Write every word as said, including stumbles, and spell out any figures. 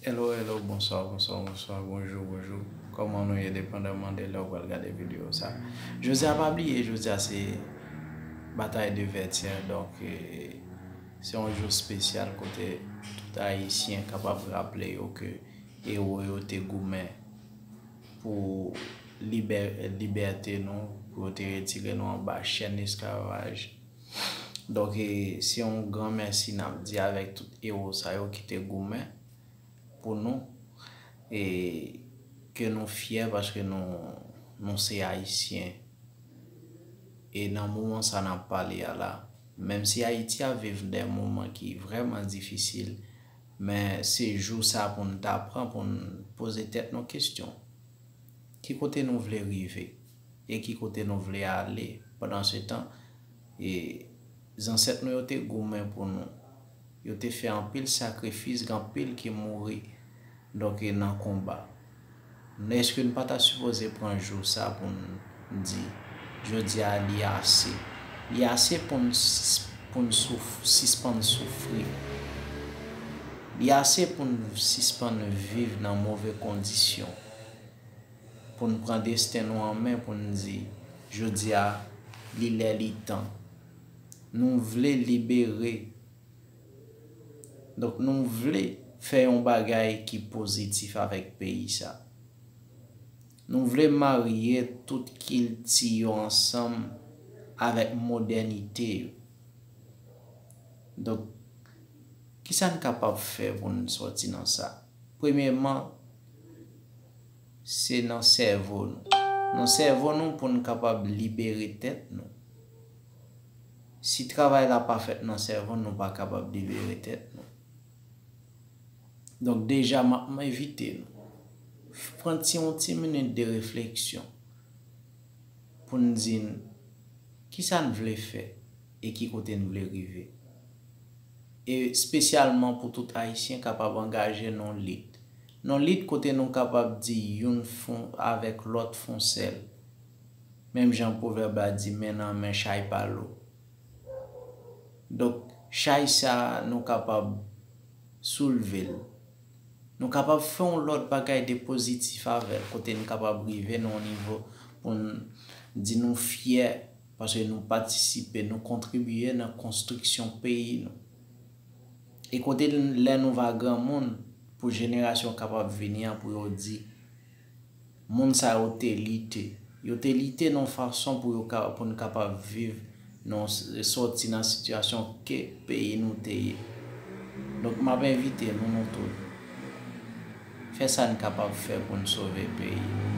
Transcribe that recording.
Hello, hello, bonswa, bonswa, bonswa, bonjou, bonjou. Kòman nou ye, depandaman de lè w pral gade videyo sa? Jodi a, pa bliye, jodi a se batay de Vètyè, donk, eh, se yon jou espesyal kote tout Ayisyen kapab raple yo ke ewo yo te goumen pou libè-, libète nou, pou yo te retire nou anba chèn esklavaj. Donk, eh, se yon gran mèsi n ap di avèk tout ewo sa yo ki te goumen pou nou, e ke nou fyè paske nou, nou se Ayisyen. E nan moman sa n ap pale a la, menm si Ayiti ap viv de moman ki vrèman difisil, men se jou sa pou n ta pran pou n poze tèt nou kesyon. Ki kote nou vle rive? E ki kote nou vle ale? Pandansetan, e, zansèt nou yo te goumen pou nou. Yo te fè anpil sakrifis, gen anpil ki mouri. Donk, e nan konba. Èske n pa ta sipoze pran jou sa pou n di, jodi a, li ase? Li ase pou n s-, pou n souf-, sispann soufri. Li ase pou n sispann viv nan move kondisyon. Pou n pran desten nou an men, pou n di, jodi a, li lè, li tan. Nou vle libere. Donk, nou vle fè yon bagay ki pozitif avèk peyi sa. Nou vle marye tout kilti yo ansanm avèk modènite yo. Donk, kisa n kapab fè pou n sòti nan sa? Premyèman, se nan sèvo nou. Nan sèvo nou pou n kapab libere tèt nou. Si travay la pa fèt nan sèvo nou, nou pa kapab libere tèt nou. Donk, deja, m ap envite nou, pran ti, yon ti minit de refleksyon pou n di n kisa n vle fè e ki kote n vle rive. E espesyalman pou tout Ayisyen kapab angaje nan lit. Nan lit kote nou kapab di youn fon avèk lòt fon sèl. Menm jan pwovèb la di, men nan men chay pa lou. Donk, chay sa a, nou kapab soulve l. Nou kapab fè yon lòt bagay de pozitif avè l, kote n kapab rive nan yon nivo pou n di nou fyè, paske nou patisipe, nou kontribye nan konstriksyon peyi nou. E kote n, lè nou va granmoun, pou jenerasyon kapab vini an, pou yo di, moun sa yo te lite. Yo te lite nan fason pou yo ka, pou n kapab viv, nan s-, sòti nan sitiyasyon ke peyi nou te ye. Donk, m ap envite nou, nou tout, fè sa n kapab fè pou n sove peyi nou.